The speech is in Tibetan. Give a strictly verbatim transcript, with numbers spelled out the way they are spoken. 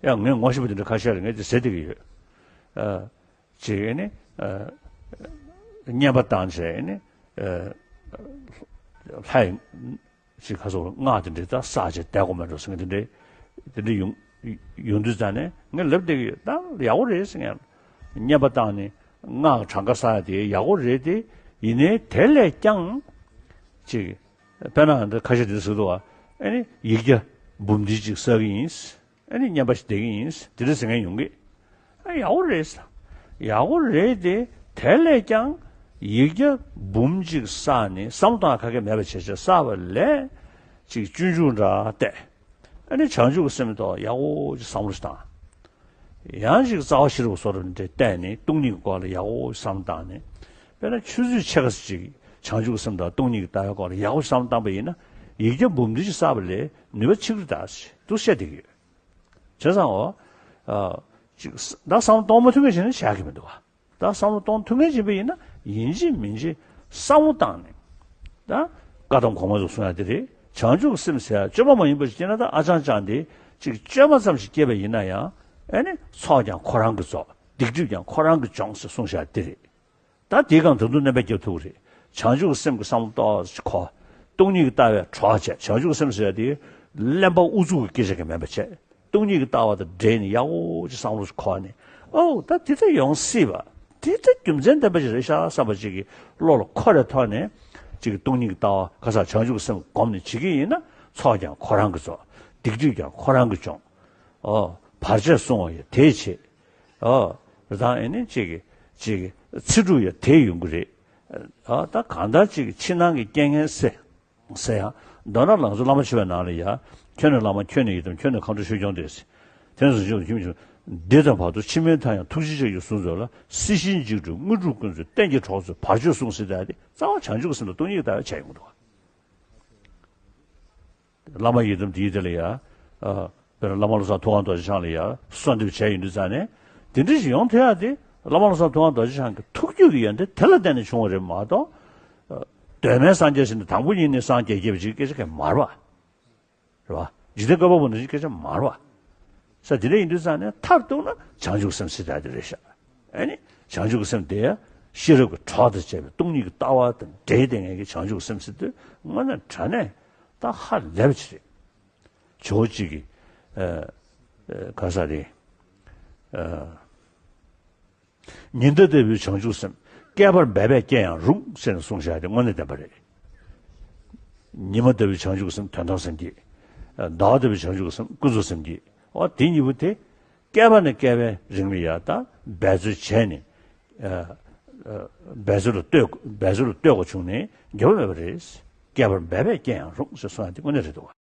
ཡང་ངས་ངོ་ཤེས་པ་དེ་འདྲ་ཁ་ཤས་ལ་ངས་དེ་ཟེར་བསྡད་ཀྱི་ཡོད། ཨ། ཅིག་ཨེ་ནི། ཨ། བསྙེན་པ་བཏང་བྱས་ཨེ་ནི། ཨ། ལྷའི་ཅིག་ཁ་སོགས་སྔགས་དེ་འདྲའི་ད་བསགས་བྱས་བསྡད་དགོས་མེད་འགྲོ་ཟེར་མཁན་དེ་འདྲའི་དེ་འདྲའི་ཡོང་ཡོང་དུས་ཙང་ནས་ངས་ལབ་བསྡད་ཀྱི་ཡོད། ད་ཡག་པོ་རེད་ཟེར་མཁན། བསྙེན་པ་བཏང་ནས་སྔགས་གྲངས་ཀ་བསགས་ཡ་དེ་ཡག་པོ་རེད་དེ། ཡིན་ནའི་དེ་ལས་ཀྱང་ཅིག་དཔེར་ན་འདི་ཁ་ཤས་དེ་ཟེར་འདུག་བ། ཨེ་ནི་ཡིག་བརྒྱ་འབུམ་འདི་ཅིག་བསགས་ཀྱི་ཡིན། ཨེ་ནི་བསྙེན་པ་ཞིག་བསྡད་ཀྱི་ཡིན། དེ་འདྲ་ཟེར་མཁན་ཡོང་གི། ཨ། ཡག་པོ་རེད་ཟེར། ཡག་པོ་རེད་དེ། དེ་ལས་ཀྱང་ཡིག་བརྒྱ་འབུམ་གཅིག་བསགས་ནས་བསམ་བློ་གཏོང་ཡ་ག་གེ་མེད་པ་བྱས་བྱས་བསགས་པ་ལས་ཅིག་སྤྱོད་འཇུག་འདྲ་བལྟས། ཨ་ནི་བྱང་ཆུབ་ཀྱི་སེམས་ཐོག་ཡག་པོ་ཅིག་བསམ་བློ་ཞིག་བཏང་། ཡང་ཅིག་རྩ་བ་ཤེས་རབ་སོགས་རབ་འདྲ་བལྟས་ནས་སྟོང་ཉིད་ཀྱི་སྐོར་ལ་ཡག་པོ་ཅིག་བསམ་བློ་བཏང་ནས། དཔེར་ན་ཆུ་ཚོད་ཕྱེད་ཀ་ཙམ་ཅིག་བྱང་ཆུབ་ཀྱི་སེམས་དང་སྟོང་ཉིད་ཀྱི་ལྟ་བའི་སྐོར་ལ་ཡག་པོ་བསམ་བློ་བཏང་པ་ཡིན་ན། ཡིག་བརྒྱ་འབུམ་འདི་ཅིག་བསགས་པ་ལས་ནུས་པ་ཆེ་གི་རེད་ད་ཟེར་འདུག་བཤད་བསྡད་ཀྱི་ཡོད། བྱས་ཙང་འོ། ཨ། ཅིག་ད་བསམ་བློ་གཏོང་མ་ཐུབ་མཁན་བྱས་ན་བྱ་གི་མི་འདུག་བ། ད་བསམ་བློ་གཏོང་ཐུབ་མཁན་བྱས་པ་ཡིན་ན་ཡིན་གཅིག་མིན་གཅིག་བསམ་བློ་བཏང་ནས། ད་བཀའ་གདམས་གོང་མ་ཚོ་གསུང་ཡ་དེ་རེད། བྱང་ཆུབ་ཀྱི་སེམས་ཟེར་ཡ་སྤྱོད་པ་མ་ཡིན་པ་ཞིག་སྐྱེས་ན། ད་ཨ་ཅང་ཅང་དེ་ཅིག་བཅོས་མ་ཙམ་ཞིག་སྐྱེས་པ་ཡིན་ན་ཡང་། ཨེ་ནི་ཚོགས་ཀྱང་ཁོ་རང་གིས་རྫོགས། སྡིག་སྒྲིབ་ཀྱང་ཁོ་རང་གིས་སྦྱོང་ཟེར་གསུངས་བཞག་དེ་རེད། ད་དེའི་སྒང་ད་དུང་སྣོན་པ་རྒྱབ་ཐུབ་ཀྱི་རེད། བྱང་ཆུབ་ཀྱི་སེམས་ཀྱི་བསམ་བློ་ཏོག་ཙམ་གོ། སྟོང་ཉིད་ཀྱི་ལྟ་བའི་གྲོགས་བྱས། བྱང་ཆུབ་ཀྱི་སེམས་ཟེར་ཡ་དེ་གླེན་པ་ཨུ་ཚུགས་ཀྱི་སྐད་ཆ་གི་མིན་པ་བྱས། སྟོང་ཉིད་ཀྱི་ལྟ་བ་དང་འབྲེལ་ནས་ཡག་པོ་ཅིག་བསམ་བློ་ཞིག་འཁོར་ནས། ཨོ། ད་འདི་ལྟར་ཡོང་སྲིད་པ། འདི་ལྟར་རྒྱུ་མཚན་ལྡན་པ་ཞིག་རེད་ཤག་བསམ་པ་ཅིག་གི་བློ་ལ་འཁོར་བའི་ཐོག་ནས། ཅིག་གི་སྟོང་ཉིད་ཀྱི་ལྟ་བ། ཁ་སང་བྱང་ཆུབ་ཀྱི་སེམས་བསྒོམས་ནས་བྱེད་ཀྱི་ཡིན་ན། ཚོགས་ཀྱང་ཁོ་རང་གིས་རྫོགས། སྡིག་སྒྲིབ་ཀྱང་ཁོ་རང་གིས་སྦྱོང་། ཨོ། བར་ཆད་སྲུང་བ་ཡང་དེས་བྱེད། ཨོ། རེད་དང་། ཨེ་ནི་ཅིག་གི་ཅིག་གི་ཚེ་སྒྲུབ་ཡང་དེས་ཡོང་གི་རེད། ཨ། ད་གང་ལྟར་ཅིག་གི་ཕྱི་ནང་གི་རྐྱེན་ངན་སེལ། ཟེར་ཡང་། མདོར་ན་ལང་ཚོ་བླ་མ་མཆོད་པའི་ནང་ལ་ཡ། ཁྱོད་ནི་བླ་མ་ཁྱོད་ནི་ཡི་དམ་ཁྱོད་ནི་མཁའ་འགྲོ་ཆོས་སྐྱོང་སྟེ། དེང་སང་ཁྱོད་ཁྱིམ་བྱུང་། འདི་དང་བར་དུ་འཆི་མེད་མཐའ་ཡང་ཐུགས་རྗེ་ཆེ་ཡི་གཟུངས་མཛོད་ལ། སྲིད་ཞིའི་འཇིགས་སྒྲོལ་དངོས་གྲུབ་ཀུན་སྩོལ་གཏན་གྱི་གྲོགས་མཛོད་བར་གཅོད་སྲུང་ཟེར། ད་དེ་རྩ་བ་བྱང་ཆུབ་ཀྱི་སེམས་དང་སྟོང་ཉིད་ཀྱི་ལྟ་བའི་ཆ་ཡོང་གི་འདུག་བ། བླ་མ་ཡི་དམ་དེའི་དེ་ལ་ཡ། ཨ། དཔེར་ན་བླ་མ་བློ་བཟང་ཐུབ་དབང་རྡོ་རྗེ་འཆང་ལ་ཡ་གསོལ་འདེབས་བྱས་ཡོང་དུས་ཙང་ནས། དེ་འདྲ་ཞིག་ཡོང་ཐུབ་ཡ་དེ། བླ་མ་བློ་བཟང་ཐུབ་དབང་རྡོ་རྗེ་འཆང་གི་ཐུགས་རྒྱུད་ཀྱི་ཡོན་ཏན་དེ་ལ་བརྟེན་ནས་བྱུང་བ་རེད་མ་གཏོགས། ཨ། གདོད་མའི་སངས་རྒྱས་ཞིག་ནི་དང་པོ་ཉིད་ནས་སངས་རྒྱས་རྒྱས་པ་ཅིག་སྐད་ཆ་གང་ཡང་མ་རེད་བ། རེད་བ། འཇིག་རྟེན་བཀོད་པ་པོ་ནང་བཞིན་སྐད་ཆ་མ་རེད་བ། ས་དེ་འདྲ་ཡིན་དུས་ཙང་ནས་མཐར་གཏུགས་ན་བྱང་ཆུབ་སེམས་ཟེར་ཡ་དེ་རེད་ཤག་ཨེ་ནི་བྱང་ཆུབ་ཀྱི་སེམས་དེ་ཤེས་རབ་ཀྱི་གྲོགས་དང་བཅས་པའི་སྟོང་ཉིད་ཀྱི་ལྟ་བ་དང་འབྲེལ་བསྡད་མཁན་གྱི་བྱང་ཆུབ་ཀྱི་སེམས་ཟེར་དུས། དངོས་གནས་དྲང་གནས་ད་ཧ་ལས་པ་ཅིག་རེད། ཇོ་བོ་གཅིག་གིས། ཨ། ཨ། ག་ས་རེད། ཨ། ཉི་ཟླ་ལྟ་བུའི་བྱང་ཆུབ་སེམས། བསྐལ་པར་འབད་པས་སྐྱེ་ཡང་རུང་ཟེར་ནས་གསུངས་བཞག་དེ་དངོས་གནས་བདེན་པ་རེད། ཉི་མ་ལྟ་བུའི་བྱང་ཆུབ་སེམས། དོན་དམ་སེམས་བསྐྱེད། ཟླ་བ་ལྟ་བུའི་བྱང་ཆུབ་སེམས། ཀུན་རྫོབ་སེམས་བསྐྱེད། འོ། དེ་གཉིས་པོ་དེ་བསྐལ་པ་ནས་བསྐལ་པའི་རིང་ལ་ཡ་ད་འབད་རྩོལ་བྱས་ནས། ཨ། ཨ། འབད་རྩོལ་ལ་ལྟོས། འབད་རྩོལ་ལ་ལྟོས་དགོས་བྱུང་ནས་འགྱུར་བ་མེད་པ་རེད། བསྐལ་པར་འབད་པས་སྐྱེ་ཡང་རུང་ཟེར་གསུངས་ཡ་དེ་དངོས་གནས་རེད་འདུག་བ།